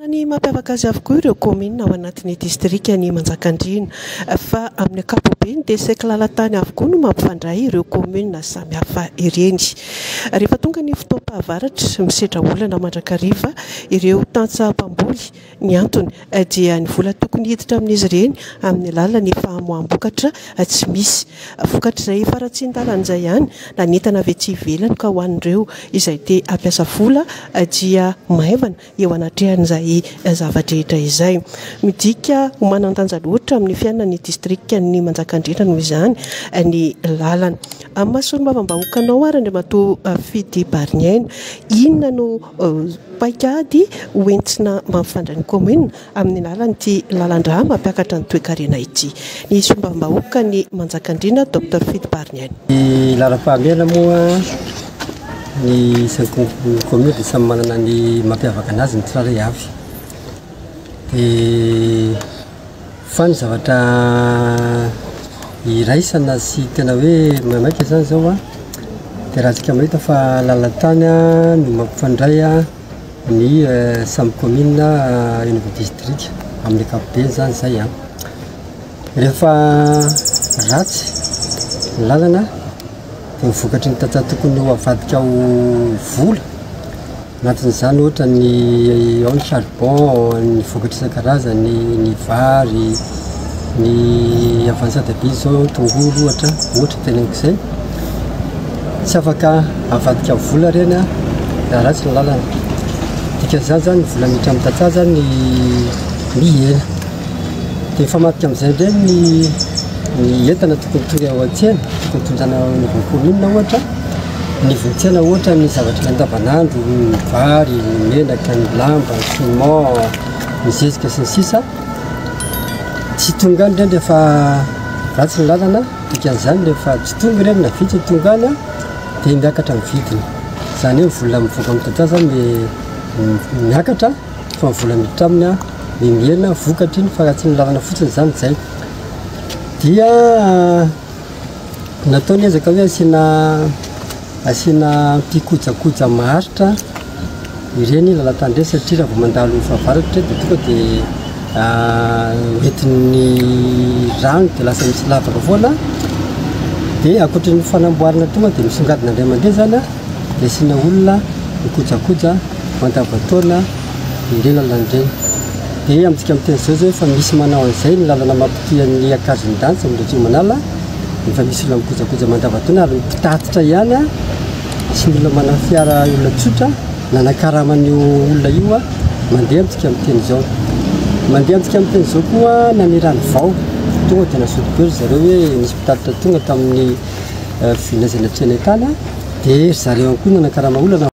Ny mampiavaka azy avokoa ireo kaominina ao anatin'ny distrikan'i Manjakandriana fa amin'ny ankapobeny dia saiky lalan-tany avokoa no mampifandray ireo kaominina samihafa ireny. Rehefa tonga ny fotoam-pahavaratra, misedra olana mandrakariva ireo tantsaha mpamboly. Ny antony dia ny vola tokony hiditra amin'izy ireny amin'ny alalan'ny famoaham-bokatra tsy misy. Vokatr'izay faharatsian-dalana izay ihany na ny entana avy etsy ivelany ka ho an'ireo izay te hampiasa vola dia maivana eo anatrehan'izay zava-drehetra izay. Midika ho manan-danja loatra amin'ny fiainan'ny distrikan'i Manjakandriana noho izany ny lalana. Amin'ny maha solombavambahoaka anao ary Andriamatoa Fidy Bariniaina, inona no paikady hoentina mampifandray ny kaominina amin'ny alalan'ity lalan-drà mampiakatra ny toekarena ity? Ny solombavambahoakan'i Manjakandriana, Docteur Fidy Bariniaina. Ny laharam-pahamehana moa ny isan'ny commune dia samy manana ny mampiavaka anazy ny tsirairay avy. Dia fa ny zavatra iraisana sy tena hoe maimaika izany izao an, dia raha antsika mahita fa lalan-tany no mampifandray ny samy commune eny anivon'ny distrika amin'ny ankapobeny izany izay an. Rehefa ratsy ny lalana dia ny vokatry ny tantsaha tokony ho avadika ho vola, anatin'izany ohatra ny ao ny charbon, ny vokatra isan-karazany, ny vary, ny avy any Sadabia izao tongolo ohatra, ohatra teneniko izay, tsy afaka avadika vola ireny an raha ratsy ny lalana, dikan'izany zany ny vola miditra amin'ny tantsaha zany mihena. Dia mifamadika amin'izay indray ny ny entana tokony tonga ao an-tsena, tokony tondrana ao anivon'ny commune ohatra, anivon'ny tsena ohatra ny zavatra ilaina andavanandro, ny vary, ny menaka, ny lamba, ny ciment, ny zezika sy ny sisa Tsy tonga any ireny rehefa ratsy ny lalana, dikan'izany rehefa tsy tonga ireny na vitsy ny tonga any dia miakatra ny vidiny. Izany hoe ny vola mivoaka amin'ny tantsaha izany miakatra fa ny vola miditra aminy ny mihena vokatry ny faharatsian'ny lalana fotsiny izany izay. Dia natao ny ezaka hoe asiana asiana mpikojakoja maharitra ireny lalan-tany ireny satria raha vao mandalo fahavaratra dia tonga dia hoentin'ny rano dia lasa misy lavaka foana. Dia ankoatry ny fanamboarana tonga dia misongadina indray mandeha izany an, dia asiana olona mikojakoja mandavan-taona ireny lalana ireny. Dia amintsika miteny izao izao efa misy manao an'izay ny lalana mampitohy an'ny Ankazondanitra amin'ny Ratrimanala, efa misy olona mikojakoja mandavan-taona ary ny mpitatitra ihany sy ny olona manana fiara olona tsotra nanakarama an'io olona io mandeha amintsika miteny izao. Mandeha amintsika miteny izao koa na ny Ranovao, tonga dia nazoto be ry zareo hoe nisy mpitatitra tonga tamin'ny vina izay natrehanay tany dia ry zareo ihany koa nanakarama olona.